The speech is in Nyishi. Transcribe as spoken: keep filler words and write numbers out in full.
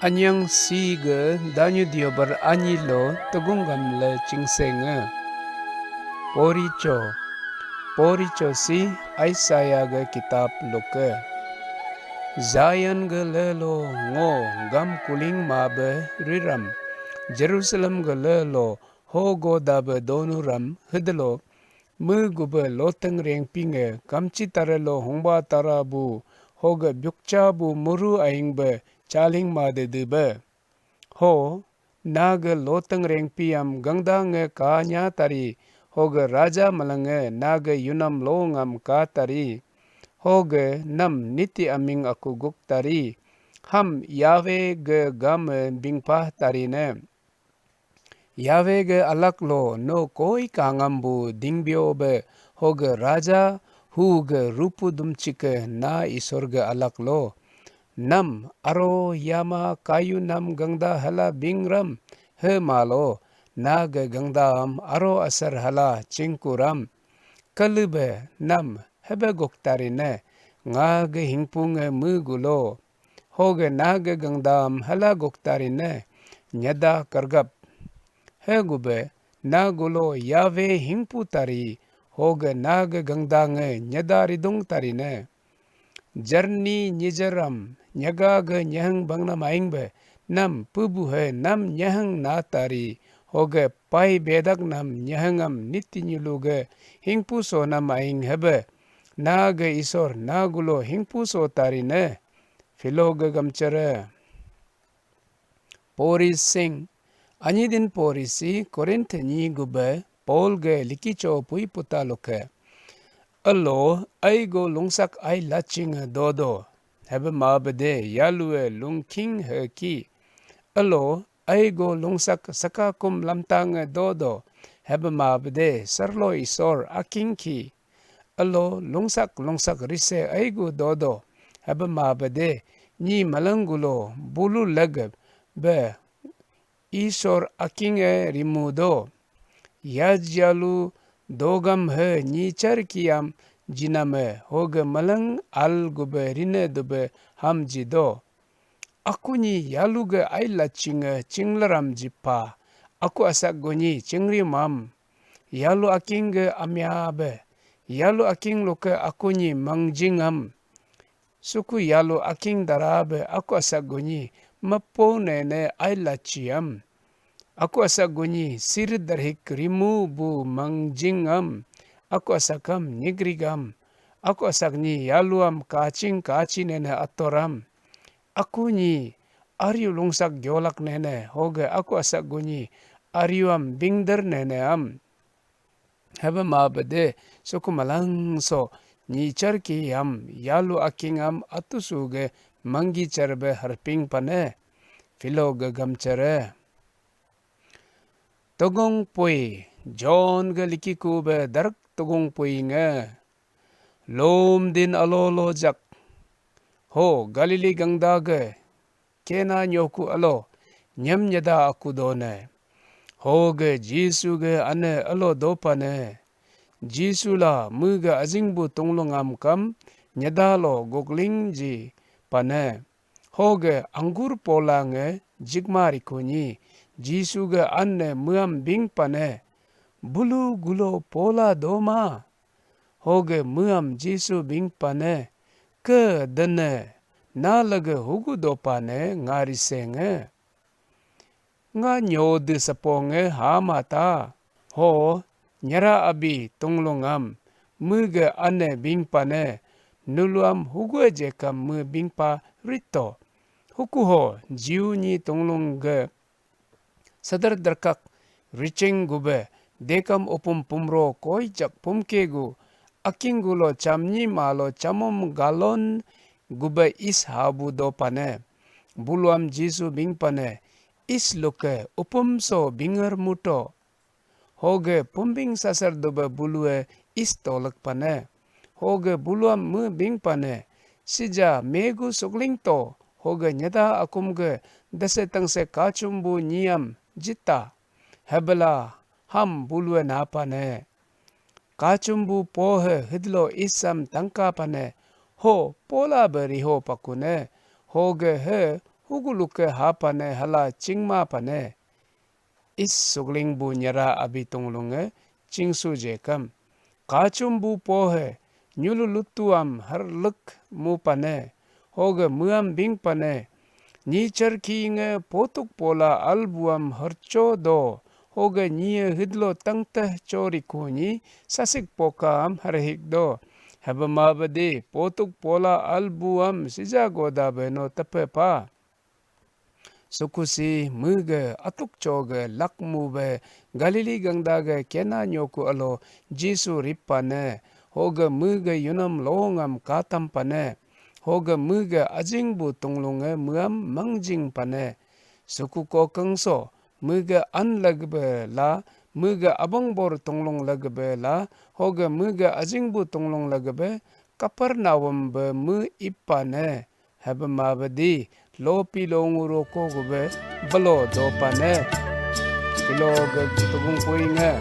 Anyang si ge danyu diobar anyi lo tegung gamle cingsenge. Poricho. Poricho si Isaiah ge kitab luke. Zion ge lelo ngo gam kuling mabe riram. Jerusalem ge lelo ho godabe donuram hidelo. Me gube loteng rengpinge kamci tarelo hongba tarabu hoge byukcabu muru aingbe caling made debe. Ho, nage loteng rengpiam gangdange kanya tari, hoge raja melenge nage yunam longam ka tari. Hoge nam niti aming aku guk tari. Ham Yahweh ge game bingpah tarine. Yahweh ge alak lo no koi kangam bu dingbio be hoge raja hu ge rupu dumcike na Isor ge alak lo. Nam aro yama kayu nam gangda hala bingram he malo na ge gangda am aro asar hala cingkuram. Kalebe nam hebe goktarine nga ge hingpunge me gulo. Hoge nage gangdam hala goktarine nyada kargap. He gube nagulo Yahweh hingpu tari, hoge nage gangdange nyada ridung tarine. Jarni nyijaram nyaga ge nyeheng bangnam aingbe nam pubu he nam nyeheng na tari, hoge pai bedak nam nyehengam niti nyulu ge hingpu sonam aing hebe. Nage Isor nagulo hingpu so tarine. Philo ge gamchere. Pori sing. Anyi din pori si Korinth nyi gube Paul ge likicho pui puta luke. Alo aigo lungsak ai laching dodo. Hebe mabede yalue lungking he ki. Alo aigo lungsak sakakum lamtang dodo. Hebe mabede sarlo Isor aking ki. Alo lungsak lungsak rise aigu dodo. Hebe mabede nyi malanggulo bulu lege be Isor aking e rimu do. Yaj yalu dogam he nyi char kiam jiname hoge malang al gube rine dube ham ji do. Aku nyi yalu ge ai laching e chinglaram jipa. Aku asak gonyi chingri mam. Yalu aking ge amya be. Yalu aking luke aku nyi mangjing am. Suku yalu aking dara be aku asak gonyi mepo nene ai lachi am. Aku asak gonyi sir darhik rimu bu mangjing am. Aku asak am nyigrig am. Aku asak nyi yalu am kaching kachi nene ator am. Aku nyi ariu lungsak gyolak nene hoge aku asak gunyi ariu am bingder nene am. Hebe mabede suku malang so nyi charki am yalu aking am atusu ge manggi charbe harping pane. Philo ge gamchere. Togong pui John ge likiku be darak togong pui nge. Lom din alo lo jak. Ho Galili gangda ge kena nyoku alo nyem nyeda aku done. Ho ge Jisu ge ane alo dopane. Jisu la mu ge ajingbu tunglungam kam nyeda lo gokling ji pane. Hoge anggur pola nge jikma rikunyi Jisu ge anne muam bing pane. Bulu gulo pola doma. Hoge muam Jisu bing pane. Ke dene na lege hugu dopane ngari senge. Nga nyode seponge hama ta. Ho nyera abi tunglungam mege ane bingpane nuluam hugue jekam me bingpa rito. Hukuho jiu nyi tunglung ge sadar derkak riching gube dekam upum pumro koi jak pumke gu aking gulo chamnyi malo chamum galon gube is habu dopane. Buluam Jisu bingpane, is luke upum so binger muto. Hoge pumbing sasar dube bulue is tolak pane. Hoge buluam me bingpane, sija megu sukling to. Hoge nyeda akum ge dese tangse kachumbu nyiam jita. Hebela ham bulue napane. Kachumbu pohe hidlo isam tangka pane, ho pola be riho pakune, hoge he uguluke hapane hala chingma pane. Is sugling bu nyera abi tunglunge chingsu jekam. Kachum bu pohe, nyulu lutuam harlek mu pane, hoge muam bing pane. Nyi cherki nge potuk pola albuam harcho do, hoge nyie hidlo tangteh chori kunyi sasik pokaam harhik do. Hebema bedi potuk pola albuam sija goda beno tepe pa. Suku si mege atuk choge lakmu be Galili gangda ge kena nyoku alo Jisu ripane, hoge mege yunam longam katam pane, hoge mege ajing bu tunglunge muam mangjing pane. Suku kokengso mege an lagbe la, mege abang bor tunglung lagbe la, hoge mege ajing bu tunglung lagbe Kapernaum be me ipane. Hebema bedi lopi longu roko gube belo dopane. Kilo ge tubung puinge